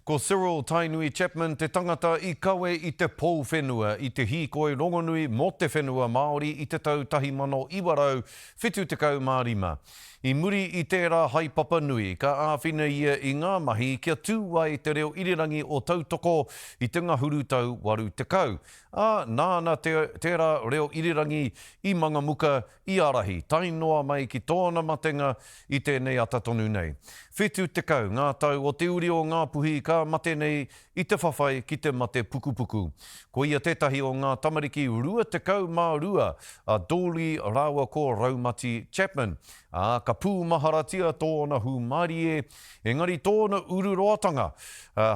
Ko Cyril Tainui Chapman te tangata i kawe i te pou whenua i te hīkoi rongonui mō te whenua Māori i te tau 1975. I muri i tērā haepapa nui, ka āwhina ia i ngā mahi kia tū ai te reo irirangi o Tautoko i te ngahuru tau 80, ā, nāna tērā reo irirangi i Mangamuka i ārahi tae noa mai ki tōna matenga i tēnei ata tonu nei. 70 ngā tau o te uri o Ngāpuhi ka mate nei i te whawhai ki te mate pukupuku. Ko ia tētahi o ngā tamariki 22 a Dooley rāua ko Raumati Chapman, ā, ka pūmaharatia tōna hūmārie, engari tōna ururoatanga,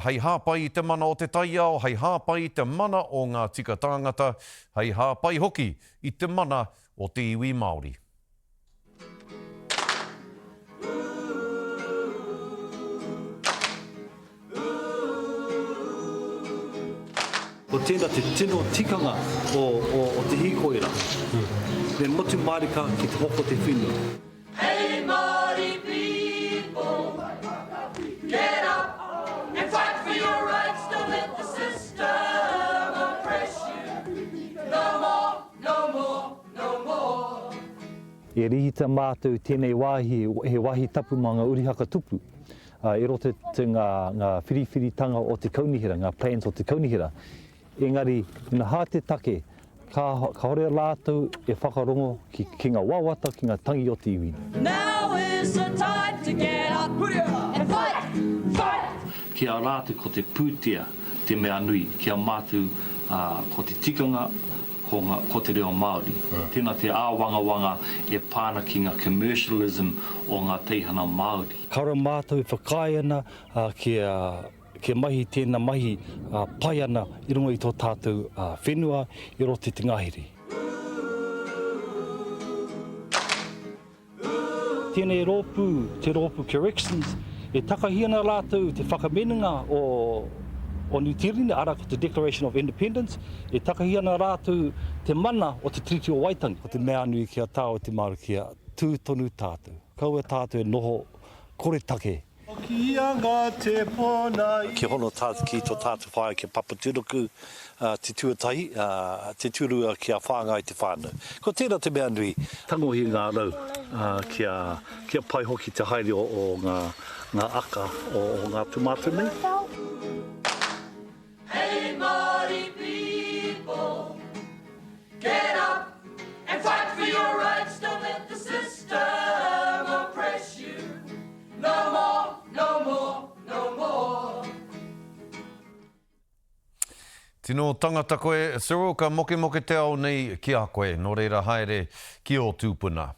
hei hāpai i te mana o te taiao, hei hāpai i te mana o ngā tika tāngata, hei hāpai hoki i te mana o te iwi Māori. Ko tēnā te tino tikanga o, o, o te hīkoi rā. Me motu mārika ki te hoko te whenua. Hey Māori people, get up and fight for your rights, don't let the system oppress you, no more, no more, no more. E rihita mātou tēnei wāhi he wāhi tapu mā ngā uri haka tupu i roto i ngā whiriwhiritanga o te kaunihera, ngā plans o te kaunihera. Engari, ina hā te take, kāore rātou e whakarongo ki, ki ngā wawata, ki ngā tangi o te iwi. Now is the time to get up and fight, fight! Ki a rātou ko te pūtea te mea nui, ki a mātou ko te tikanga, ko ngā, ko te reo Māori. Tēnā te āwangawanga e pā ana ki ngā commercialism o ngā teihana Māori. Kāore mātou e whakaae ana kia Kia mahi tēnā mahi pai ana i runga i tō tātou whenua i roto i te ngahere. Tēnei rōpū, te rōpū Corrections, e takahi ana rātou te whakaminenga o o Niu Tīreni, arā ko te Declaration of Independence, e takahi ana rātou te mana o te Tiriti o Waitangi. Ko te mea nui ki a tāua te Māori kia tū tonu tātou. Kaua tātou e noho koretake. Kia hono tātou ki tō tātou whaea ki a Papatūānuku te tuatahi, te tuarua kia whāngai te whānau. Ko tērā te mea nui. Tangohia ngā rau kia pai hoki te haere o ngā aka o ngā tūmātū nei. Hey Māori people, get up and fight for your rights, don't let the system oppress you. No more, no more, no more. Tino tangata koe, Cyril, ka mokemoke te ao nei ki a koe, nō reira haere ki ō tūpuna.